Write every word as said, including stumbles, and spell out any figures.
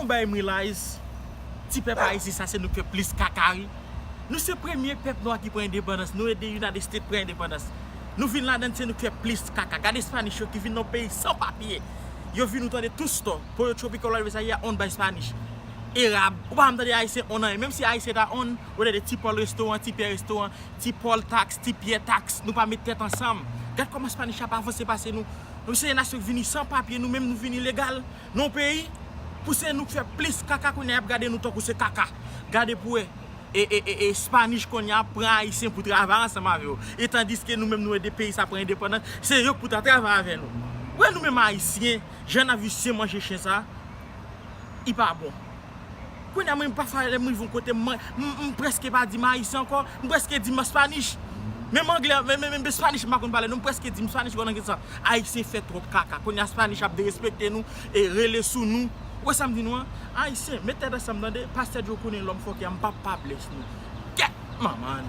Bay m realize, ti pèp ayisyen sa se nou k fè plis kaka wi. Nou se premye pèp nwa ki pran endepandans. Nou ede United States pran endepandans. Nou vin ladann se nou k fè plis kaka. Gade Spanish yo ki vin nan peyi san papye. Yo vin ou tande tou store. Pollo Tropical whatever sa ye a owned by Spanish. Arab. Ou pa janm tande ayisyen own anyen. Menm si ayisyen ta own, ou tande ti Paul restoran, ti Pierre restoran, ti Paul tax, ti Pierre tax. Nou pa met tèt ansanm. Gad kòman Spanish ap avanse pase nou. Nou se nasyon ki vini san papye, nou menm nou vini legal. Non peyi, pou se nou k fè plis kaka kounye a y ap gade nou tankou se kaka. Gade pou wè. E, e, e, e Spanish kounye a pran ayisyen pou travay ansanm avè yo. E tandiske nou menm nou ede peyi sa pran endepandans, se yo k pou ta travay avè nou. Wè nou menm ayisyen, jan n ap visye manje chen sa, i pa bon. Kounye a mwen pafwa lè m rive yon kote m, m, m prèske pa di m ayisyen ankò, m prèske di m Spanish. Menm anglè, menm, menm, menm Spanish m pa konn pale non, m prèske di m Spanish konn anglè sa. Ayisyen fè twòp kaka. Kounye a Spanish ap derespekte nou e rele sou nou. Ou wè sa m di nou an? Ayisyen, met tèt ansanm tande, pastè Djo konnen lòm fòkè a, m p ap pa bless nou. Kèt manman.